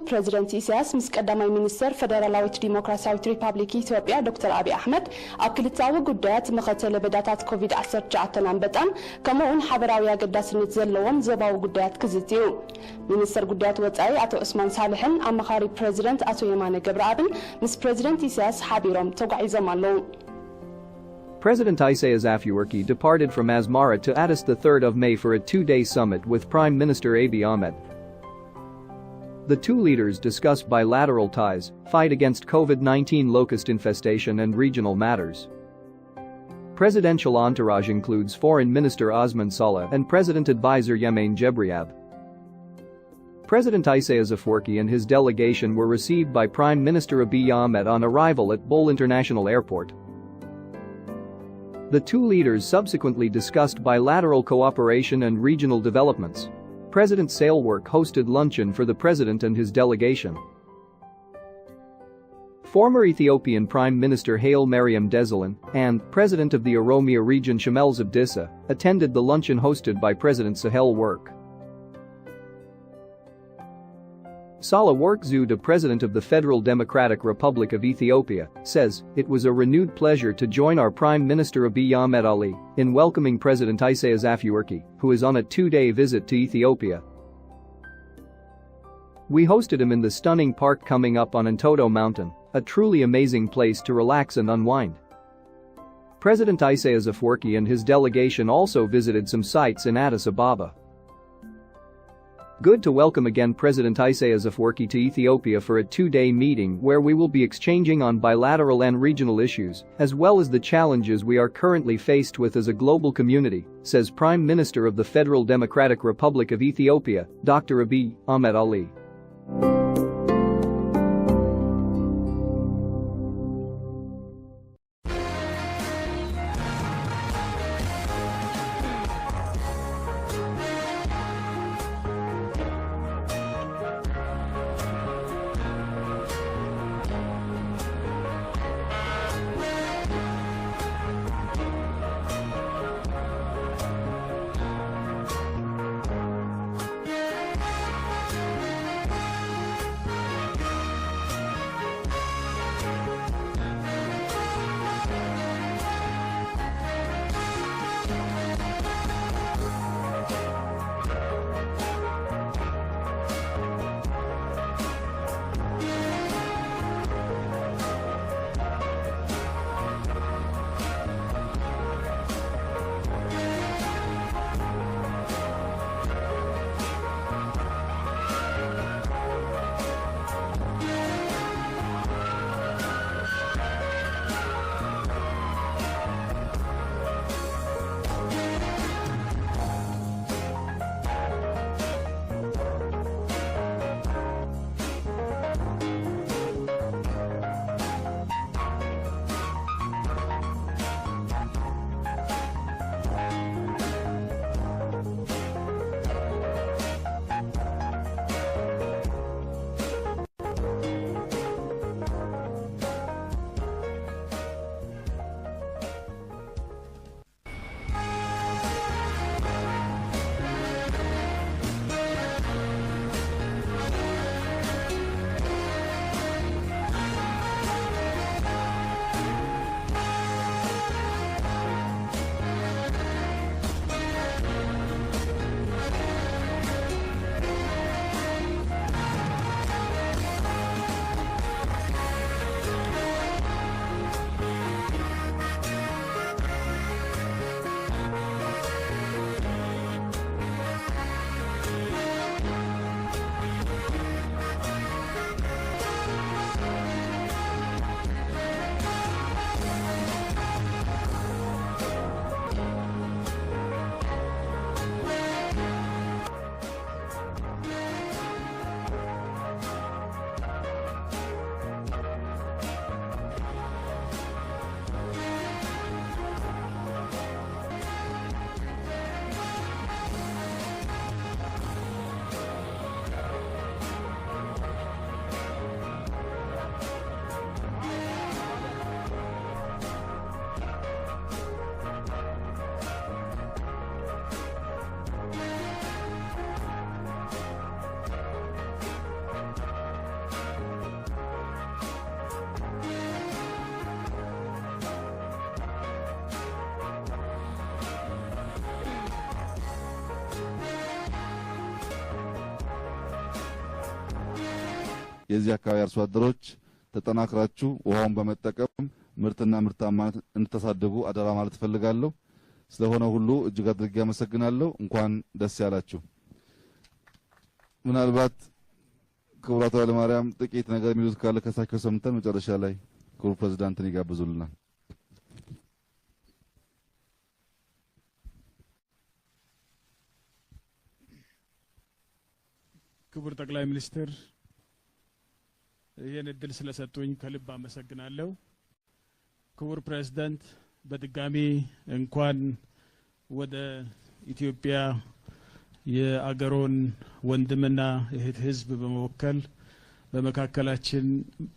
ፕረዚደንት ኢሳያስ ምስ ቀዳማይ ሚኒስተር ፈደራላዊት ዲሞክራሲያዊት ሪፓብሊክ ኢትዮጵያ ዶክተር ኣብይ ኣሕመድ ኣብ ክልተኣዊ ጉዳያት፣ መኸተ ለበዳታት ኮቪድ ዓሰርተ ትሽዓተ ኣንበጣን ከምኡ እውን ሓበራዊ ኣገዳስነት ዘለዎም ዞባዊ ጉዳያት ክዝትዩ። ሚኒስተር ጉዳያት ወጻኢ ኣቶ ዑስማን ሳልሕን ኣማኻሪ ፕረዚደንት ኣቶ የማነ ገብረኣብን ምስ ፕረዚደንት ኢሳያስ ሓቢሮም ተጓዒዞም ኣለዉ። President Isaias Afwerki departed from Asmara to Addis the third of May for a two-day summit with Prime Minister Abiy Ahmed. The two leaders discussed bilateral ties, fight against COVID nineteen locust infestation and regional matters. Presidential entourage includes Foreign Minister Osman Saleh and President Advisor Yamane Jebriab. President Isaias Afwerki and his delegation were received by Prime Minister Abiy Ahmed on arrival at Bole International Airport. The two leaders subsequently discussed bilateral cooperation and regional developments. President Sahle-Work hosted luncheon for the president and his delegation. Former Ethiopian Prime Minister Haile Mariam Desalegn and President of the Oromia region Shimellis Abdissa attended the luncheon hosted by President Sahle-Work. Sahle-Work Zewde, President of the Federal Democratic Republic of Ethiopia, says it was a renewed pleasure to join our Prime Minister Abiy Ahmed Ali in welcoming President Isaias Afwerki, who is on a two-day visit to Ethiopia. We hosted him in the stunning park coming up on Entoto Mountain, a truly amazing place to relax and unwind. President Isaias Afwerki and his delegation also visited some sites in Addis Ababa. Good to welcome again President Isaias Afwerki to Ethiopia for a two-day meeting where we will be exchanging on bilateral and regional issues, as well as the challenges we are currently faced with as a global community, says Prime Minister of the Federal Democratic Republic of Ethiopia, Doctor Abiy Ahmed Ali. የዚህ አካባቢ አርሶ አደሮች ተጠናክራችሁ ውሃውን በመጠቀም ምርትና ምርታማነት እንድታሳድጉ አደራ ማለት እፈልጋለሁ። ስለሆነ ሁሉ እጅግ አድርጌ አመሰግናለሁ። እንኳን ደስ ያላችሁ። ምናልባት ክቡር አቶ ኃይለማርያም ጥቂት ነገር የሚሉት ካለ ከሳቸው ሰምተን መጨረሻ ላይ ክቡር ፕሬዝዳንትን ይጋብዙልናል። ክቡር ጠቅላይ ሚኒስትር፣ ይህን እድል ስለሰጡኝ ከልብ አመሰግናለሁ። ክቡር ፕሬዝዳንት፣ በድጋሚ እንኳን ወደ ኢትዮጵያ የአገሮን ወንድምና እህት ህዝብ በመወከል በመካከላችን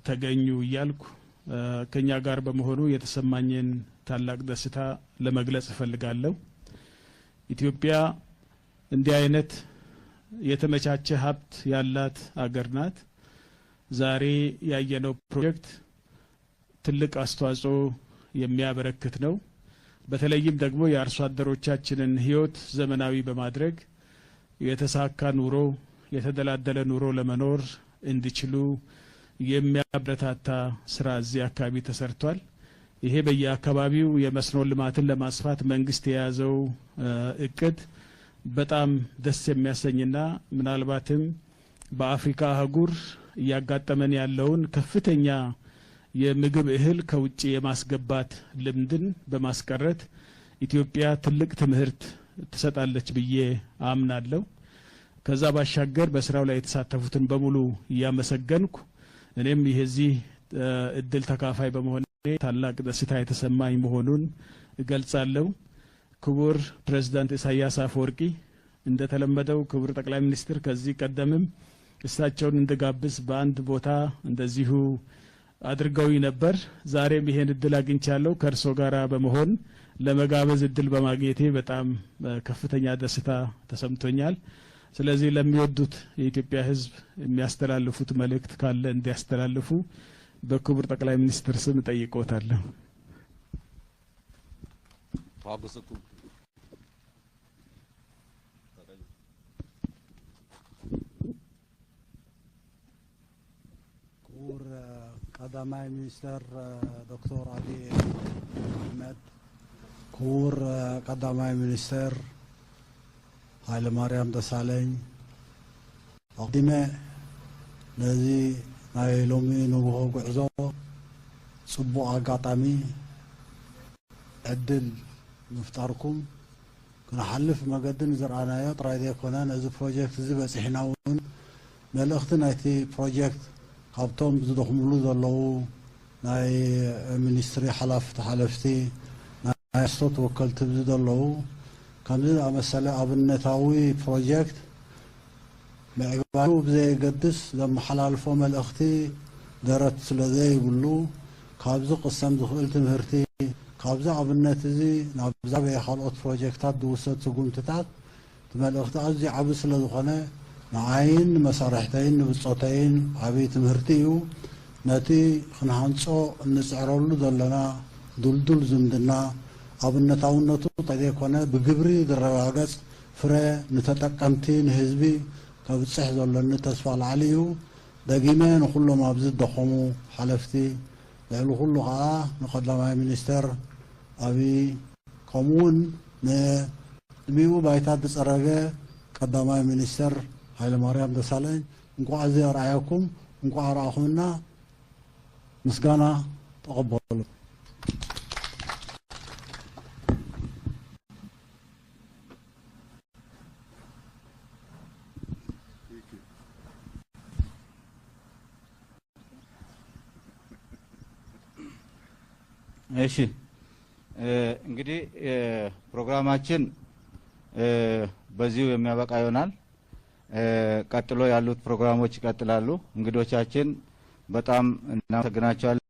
ተገኙ እያልኩ፣ እ፣ ከኛ ጋር በመሆኑ የተሰማኝን ታላቅ ደስታ ለመግለጽ እፈልጋለሁ። ኢትዮጵያ እንዲህ አይነት የተመቻቸ ሀብት ያላት አገር ናት። ዛሬ ያየነው ፕሮጀክት ትልቅ አስተዋጽኦ የሚያበረክት ነው። በተለይም ደግሞ የአርሶ አደሮቻችንን ህይወት ዘመናዊ በማድረግ የተሳካ ኑሮ፣ የተደላደለ ኑሮ ለመኖር እንዲችሉ የሚያበረታታ ስራ እዚህ አካባቢ ተሰርቷል። ይሄ በየአካባቢው የመስኖ ልማትን ለማስፋት መንግስት የያዘው፣ እ፣ እቅድ በጣም ደስ የሚያሰኝና ምናልባትም በአፍሪካ አህጉር እያጋጠመን ያለውን ከፍተኛ የምግብ እህል ከውጭ የማስገባት ልምድን በማስቀረት ኢትዮጵያ ትልቅ ትምህርት ትሰጣለች ብዬ አምናለሁ። ከዛ ባሻገር በስራው ላይ የተሳተፉትን በሙሉ እያመሰገንኩ፣ እኔም የዚህ፣ እ፣ እድል ተካፋይ በመሆኔ ታላቅ ደስታ የተሰማኝ መሆኑን እገልጻለሁ። ክቡር ፕሬዝዳንት ኢሳያስ አፈወርቂ፣ እንደተለመደው ክቡር ጠቅላይ ሚኒስትር ከዚህ ቀደምም እሳቸውን እንድጋብዝ በአንድ ቦታ እንደዚሁ አድርገውኝ ነበር። ዛሬም ይሄን እድል አግኝቻለሁ። ከእርሶ ጋር በመሆን ለመጋበዝ እድል በማግኘቴ በጣም፣ እ፣ ከፍተኛ ደስታ ተሰምቶኛል። ስለዚህ ለሚወዱት የኢትዮጵያ ሕዝብ የሚያስተላልፉት መልእክት ካለ እንዲያስተላልፉ በክቡር ጠቅላይ ሚኒስትር ስም እጠይቅዎታለሁ። ክቡር ቀዳማይ ሚኒስተር ዶክተር ኣብይ ኣሕመድ፣ ክቡር ቀዳማይ ሚኒስተር ሃይለማርያም ደሳለኝ፣ ኣቕዲመ ነዚ ናይ ሎሚ ንግሆ ጉዕዞ ጽቡቕ ኣጋጣሚ ዕድል ምፍጣርኩም ክንሓልፍ መገዲ ንዝረኣናዮ ጥራይ ዘይኮነ፣ ነዚ ፕሮጀክት እዚ በጺሕና እውን መልእኽቲ ናይቲ ፕሮጀክት ካብቶም ዝደኽምሉ ዘለዉ ናይ ሚኒስትሪ ሓላፍቲ ሓለፍቲ፣ ናይ ኣስቶ ተወከልቲ ብዚ ዘለዉ ከምዚ ዝኣመሰለ ኣብነታዊ ፕሮጀክት ምዕባዩ ብዘየገድስ ዘመሓላልፎ መልእኽቲ ደረት ስለ ዘይብሉ፣ ካብዚ ክቕሰም ዝኽእል ትምህርቲ፣ ካብዚ ኣብነት እዚ ናብ ዝዓበየ ካልኦት ፕሮጀክታት ዝውሰድ ስጉምትታት፣ እቲ መልእኽቲ ኣዝዩ ዓቢ ስለ ዝኾነ፣ ንዓይን ንመሳርሕተይን ንብጾተይን ዓቢ ትምህርቲ እዩ። ነቲ ክንሃንጾ እንጽዕረሉ ዘለና ድልዱል ዝምድና፣ ኣብነታውነቱ እንተዘይኮነ ብግብሪ ዝረጋገጽ ፍረ ንተጠቀምቲ ንህዝቢ ከብጽሕ ዘሎኒ ተስፋ ላዕሊ እዩ። ደጊመ ንኹሎም ኣብዚ ዝደኸሙ ሓለፍቲ፣ ልዕሊ ኩሉ ከኣ ንቀዳማይ ሚኒስተር ኣብይ፣ ከምኡውን ንዕድሚኡ ባይታ ዝጸረገ ቀዳማይ ሚኒስተር ሃይለማርያም ደሳለኝ እንኳዕ እዚ ኣርኣየኩም፣ እንኳዕ ኣርኣኹምና። ምስጋና ተቐበሉ። እሺ፣ እ፣ እንግዲህ፣ እ፣ ፕሮግራማችን፣ እ፣ በዚሁ የሚያበቃ ይሆናል። እ፣ ቀጥሎ ያሉት ፕሮግራሞች ይቀጥላሉ። እንግዶቻችን በጣም እናመሰግናቸዋለን።